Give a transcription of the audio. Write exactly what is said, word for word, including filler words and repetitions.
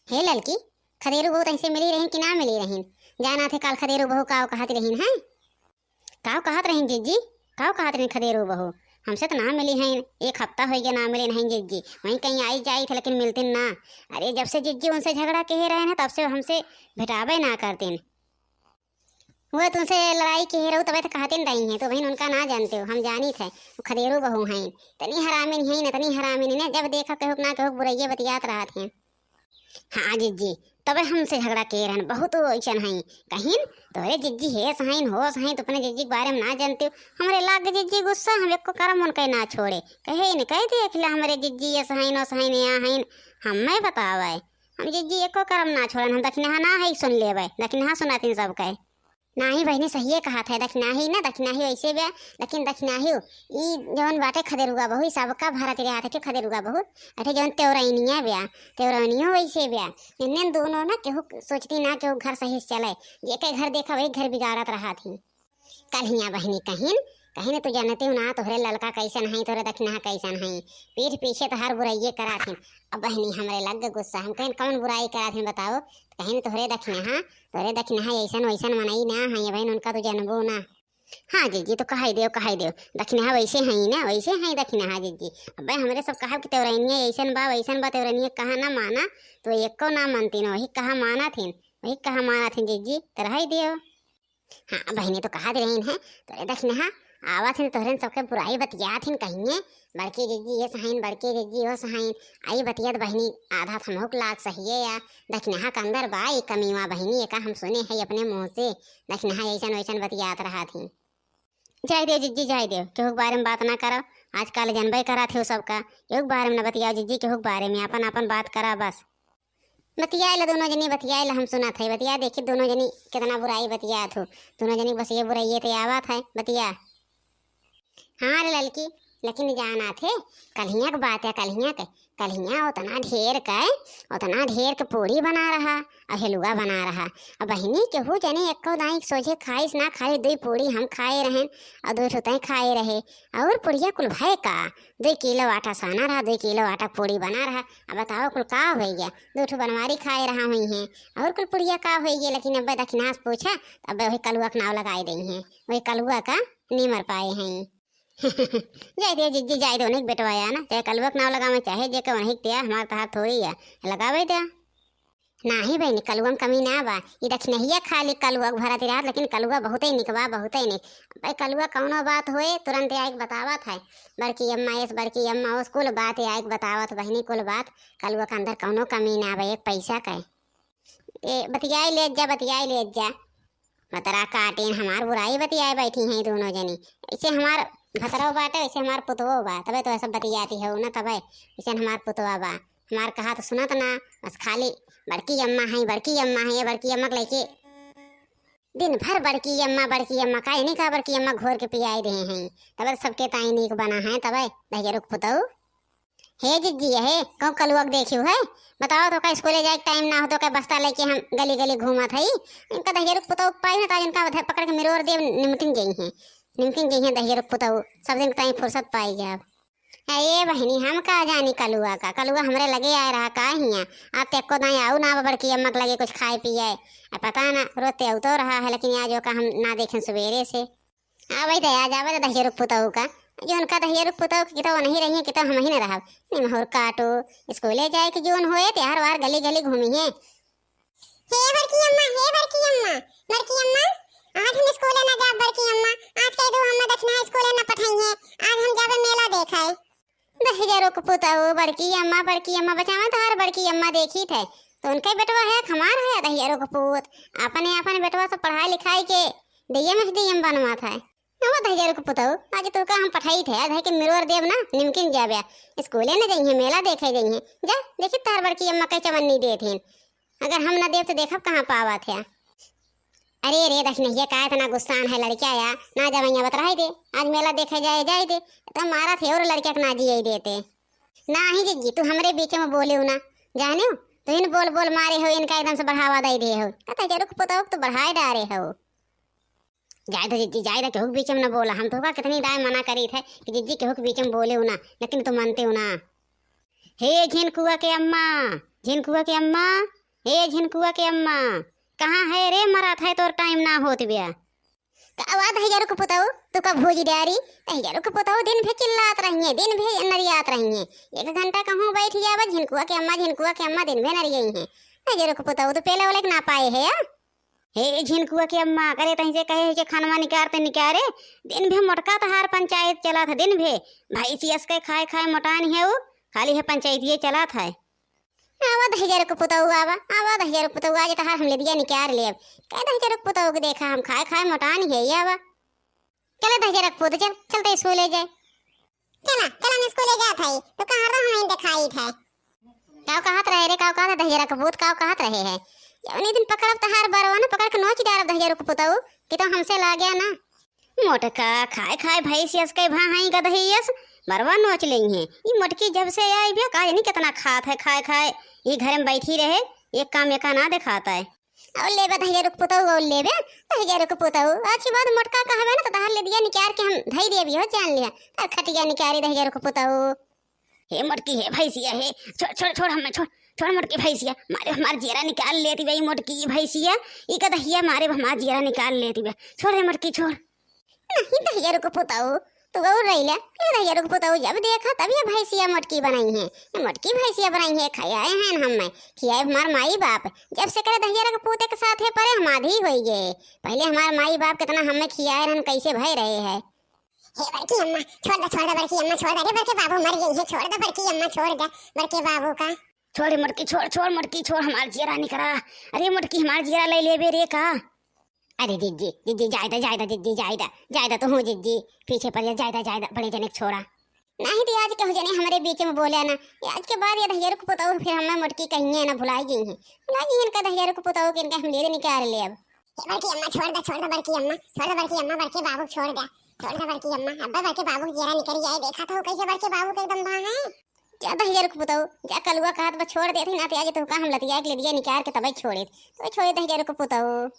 हे ललकी, खदेरू बहू तैसे मिली रहीन कि ना मिली रहीन? जाना थे काल खदेरू बहू काव कहत रहीन हैं? काव कहत रहीन जिज्जी? काव कहत रहीन खदेरू बहू? हमसे तो ना मिली हैं, एक हफ्ता होइ गया ना मिली नहीं जिज्जी। वहीं कहीं आई जाई थे लेकिन मिलतिन ना। अरे जब से जिज्जी उनसे झगड़ा किहे रहे हैं तब से हमसे भेटावे ना करतिन। वो तुमसे लड़ाई किहे रहू तबे तो कहतिन रही हैं, तो बहिन उनका ना जानते हो, हम जानी थे, वो खदेरू बहू हैं। तनी हरामिन हैं न, तनी हरामिन ने, जब देखा केहू ना केहू बुराइये बतियात रहत हैं। हाँ जिज्जी, तबे हमसे झगड़ा किहे रहन, बहुत वो ऐसन हैं। कहिन, तोरे जिज्जी हेस हैं, होस हैं, तो अपने जिज्जी के बारे में ना जानते हो। हमरे लाग जिज्जी गुस्सा, हम एको करम उनके ना छोड़े। कहे न, कह देख ले, हमरे जिज्जी एस हैं, ओस हैं, या हैं, हम मैं बतावे। हम जिज्जी एको करम ना छोड़न, हम दखिनहा ना है, सुन लेवे, दखिनहा सुनातिन सबके। नाही बहिनी, सहिए कहत है, दखिनाही ना, दखिनाही वैसे ब्या, लेकिन दखिनाही ई जौन बाटे खदेरुआ बहू, ई सबका भारत रियात है, क्यों खदेरुआ बहू? अठे जौन तेवरैनिया ब्या, तेवरैनियो वैसे ब्या। इन्हें दोनों ना केहू सोचती ना, केहू घर सही से चले, जेके घर देखा वही घर बिगाड़त रहा थी। कल्हिया बहिनी कहिन, कहिन तू जानते हो ना, तोहरे ललका कैसन है, तोहरे दखिनहा कैसन है, पीठ पीछे तोहार बुराइये करा थी। अब बहिनी हमरे लग गुस्सा, हम कहिन कौन बुराई करा थी बताओ? कहिन तोहरे दखिनहा, तोहरे दखिनहा ऐसन वैसन मनई ना है, बहिन उनका तू जानबो ना। हाँ जिज्जी, तो कहाई देव, कहाई देव, दखिनहा वैसे है ना, वैसे है दखिनहा जिज्जी। अबे हमरे सब कहब कि तेवरैनिया ऐसन बा, वैसन बा, तेवरैनिया कहा ना माना, तो एको ना मानतीन, वही कहा माना थीन, वही कहा माना थीन जिज्जी, तो रहाई देव। हाँ बहिनी, तो कहत रहीन है, तोरे दखिनहा आवत हिन, तोहरे सबके बुराई बतियात हिन कहिए, बड़की जिज्जी ये सहाइन, बड़की जिज्जी वो सहाइन। आई बतियात बहिनी, आधा थमहुक लाग सहिए या, दखिनहा के अंदर बा ई कमीवा बहिनी, एका हम सुने है अपने मुँह से, दखिनहा ऐसन वैसन बतियात रहा थी। जाए देव जिज्जी, जाए देव, केहू के बारे में बात ना करो, आजकल जनबे करा थे सबका, केहू के बारे में ना बतियाओ जिज्जी, केहू के बारे में, अपन अपन बात करा बस। बतियाए ला दोनों जनी, बतियाए ला, हम सुनत है, बतिया। देखी दोनों जनी कितना बुराई बतियात हो, दोनों जनी बस ये बुराई ये ते आवत है, बतिया। हाँ रे ललकी, लेकिन जाना थे, कल्हिया के बात है, कल्हिया के, कल्हिया उतना ढेर के, उतना ढेर के पूड़ी बना रहा और हलुआ बना रहा। अब बहिनी केहू जनी एको दाई सोझे खाइस ना, खाली दुई पूड़ी हम खाए रहन और दुई ठो तय खाए रहे। और पुड़िया कुल भय का, दुई किलो आटा साना रहा, दुई किलो आटा पूड़ी बना रहा। अब बताओ कुल का होइ गया? दो ठो बनवारी खाए रहा हुई हैं, और कुल पुड़िया का होइ गया? लेकिन अब दखिनहा से पूछा, तो अब वही कलुआ के नाव लगाए दई हैं, वही कलुआ का नीमर पाए हैं। जाए दे जिज्जी, जाए दे, उन्हीं के बेटवा या ना, चाहे कलुआ के नाव लगावे, चाहे जे के उन्हीं के दिया, हमार तहार थोड़ी है, लगावे दे। नाही बहिनी, कलुआ में कमी ना बा, ई दखिनहिया खाली कलुआ के भरत रहत, लेकिन कलुआ बहुते निक बा, बहुते निक। भाई कलुआ कौनो बात होए, तुरंत आइके बतावत है, बड़की अम्मा एस, बड़की अम्मा ओस, कुल बात आइके बतावत बहिनी, कुल बात। कलुआ के अंदर कौनो कमी ना बा, एक पैसा के। ए, बतियाई ले जा, बतियाई ले जा। भतरा काटेन हमार बुराई बतियाए बैठी हैं दोनों जनी। ऐसे हमार भतरो बाटे, वैसे हमार पुतवो बा, तबे तो सब बतियाती हो ना, तबे ऐसे हमार पुतवा बा। हमार कहा तो सुनत ना, बस खाली बड़की अम्मा है, बड़की अम्मा है, ये बड़की अम्मा के लेके दिन भर बड़की अम्मा, बड़की अम्मा, का इन्हीं का बड़की अम्मा घोर के पियाई रहे हैं, तबे तो सबके ताई नीक बना है, तबे दहिजरुक पुतऊ। हे जिज्जी, हे कहूँ कलुआ के देखियो है? बताओ तो का स्कूले जाए के टाइम ना हो तो का बस्ता लेके हम गली गली घूमत हई? इनका दहिजरुक पुतऊ पाई ना तो आज इनका उधर पकड़ के मिरोर देव, निमकिन गई हैं, निमकिन गई हैं दहिजरुक पुतऊ, सब दिन ताई फुर्सत पाई जाब। अरे बहिनी, हम का जानी कलुआ का, कलुआ हमरे लगे आए रहा का हियाँ? आप ते एको दाई आऊ ना बड़की अम्मा के लगे कुछ खाए पिए। आ पता ना, रोते आऊ तो रहा है, लेकिन आज ओका हम ना देखें सुबेरे से। आवे दे, आज आवे दे दहिजरुक पुतऊ का। जो उनका दहिजरुक पुतऊ के कितो नहीं रही है, कितो हम ही ना रहब। निमहुर काटो, स्कूले जाए के जोन होए, ते हर बार गली गली घूमी है। हे बड़की अम्मा, हे बड़की अम्मा, बड़की अम्मा, आज हम स्कूले ना जाब बड़की अम्मा, आज कह दो हम दखिनहा स्कूले ना पठाई है, आज हम जाबे मेला देखाए। दहिजरुक पुतऊ, बड़की अम्मा, बड़की अम्मा, बचावा तोहार बड़की अम्मा देखी थे, तो उनके बेटवा है, हमार है दहिजरुक पूत, अपने अपन बेटवा से पढ़ाई लिखाई के डीएम एसडीएम बनवा था। अब दहिजरुक पुतऊ, आज तो का हम पठाई थे, आज है कि मिरोर देव ना, निमकिन जाबे, स्कूले न जइहे, मेला देखे जइहे, जा, देखी तार बड़की अम्मा के चवन्नी देत हैं, अगर हम ना देब तो देखब कहाँ पावत है। अरे रे दखिनहिया, का इतना गुस्सान है लड़किया या? ना जावे यहाँ बतराई दे, आज मेला देखे जाए, जाए दे। तो मारा थे और लड़किया के ना जिए देते। ना ही जिज्जी, तू हमरे बीच में बोले हो ना, जाने हो? तो इन बोल बोल मारे हो, इनका एकदम से बढ़ावा दे दे हो। कहता जरुक पुतऊ तो बढ़ाए डारे हो। जाए दो जिज्जी, जाए दो, केहू के बीच में ना बोला। हम तो का कितनी दाए मना करी थे कि जिज्जी केहू के बीच में बोले हो ना, लेकिन तू मानते हो ना। हे झिनकुआ के अम्मा, झिनकुआ के अम्मा, ए झिनकुआ के अम्मा, कहाँ है रे? मरात है तोर टाइम ना होत ब्या। का हुआ दहिजरू के पुतऊ, तू का भूजी डारी? दहिजरू के पुतऊ दिन भे चिल्लात रही है, दिन भे नरियात रही है। एक घंटा कहूँ बैठ जावा, झिनकुआ के अम्मा, झिनकुआ के अम्मा दिन भे नरियई है। दहिजरू के पुतऊ तू पेले ओले के ना पाए है या? हे झिनकुआ के अम्मा, करे तहीं से कहे है कि खनवा निकार ते निकारे, दिन भे मोटका तहार पंचायत चलत है, दिन भे भैंसी अस के खाए खाए मोटान है उ, खाली है पंचायतिये चलत है। आवा दहिजरू के पुतऊ, आवा, आवा दहिजरू के पुतऊ, आज तहार हम लेदिया निकार लेब। कह दहिजरू के पुतऊ के देखा हम खाए खाए मोटान है, आवा। चले दहिजरू के पुत, चल, चलते स्कूले जाए। चला, चला, हम स्कूले जात हई, तो कहाँ रहा हमें देखाई थे। काव कहत रहे रे, काव कहत दहिजरू के पुत, काव कहत रहे है? जौनी दिन पकड़ब तहार बरवा न, पकड़ के नोच डारब दहिजरू के पुतऊ, कि तो हमसे लागे ना। मोटका खाए खाए भैंस यस के भा हई गदही यस, बरवा नोच लेई है। ई मोटकी जब से आई बिया, का जानी कितना खात है खाए खाए। ई घर में बैठी रहे, एक काम एका ना देखात है। और लेबे दहिजरू के पुतऊ, और लेबे दहिजरू के पुतऊ। अच्छी बात, मोटका कहबे ना तो तहार लेदिया निकार के हम धई देबी हो, जान लिया। तार खटिया निकारी दहिजरू के पुतऊ। हे मोटकी, हे भैंसिया, हे, छोड़, छोड़, छोड़ हमें, छोड़, छोड़ मोटकी भैंसिया, मारे हमार जियरा निकाल लेती बे ई मोटकी भैंसिया, ई गदहिया मारे हमार जियरा निकाल लेती बे, छोड़ रे मोटकी, छोड़। नहीं दहिजरू के पुतऊ, तू गौर रही ले, ये दहिजरू के पुतऊ जब देखा तब ये भैंसिया मोटकी बनाई है, ये मोटकी भैंसिया बनाई है, खियाए हैं हमें, खियाए हमार माई बाप, जब से करे दहिजरू के पूते के साथे परे हम आधी होई गए, पहले हमार माई बाप कितना हमें खियाए रहन, कैसे भय रहे है। हे बड़की अम्मा, छोड़ दे, छोड़ दे बड़की अम्मा, छोड़ दे रे बड़के बाबू मर गई है, छोड़ दे बड़की अम्मा, छोड़ दे बड़के बाबू का। छोड़ रे मोटकी, छोड़, छोड़ मोटकी, छोड़ हमार जियरा निकरा। अरे मोटकी, हमार जियरा ले लेबे रे का? अरे जिज्जी, जिज्जी, जाए दा, जाए दा जिज्जी, जाए दा, जाए दा तू हूँ जिज्जी, पीछे पड़ जा, जाए दा, जाए दा, बड़े जने के छोड़ा। नहीं तो आज कहूँ जने हमरे बीच में बोले ना, आज के बाद ये दहिजरू के पुतऊ फिर हमें मोटकी कहिए ना, भुलाई गई है, भुलाई गई इनका दहिजरू के पुतऊ के, इनका हम ले दे निकाल ले अब। ए बड़की अम्मा, छोड़ दे, छोड़ दे बड़की अम्मा, छोड़ दे बड़की अम्मा, बड़के बाबू छोड़ दे, छोड़ दे बड़की अम्मा। अब्बे बड़के बाबू के जियरा निकरी आए, देखा तो कैसे बड़के बाबू के एकदम बा है। जा दहिजरू के पुतऊ, जा कलुआ कहत बा छोड़ देत ही ना, ते आज तोहका हम लतिया के लेदिया निकार के तबे छोड़े, तो छोड़े दहिजरू के पुतऊ।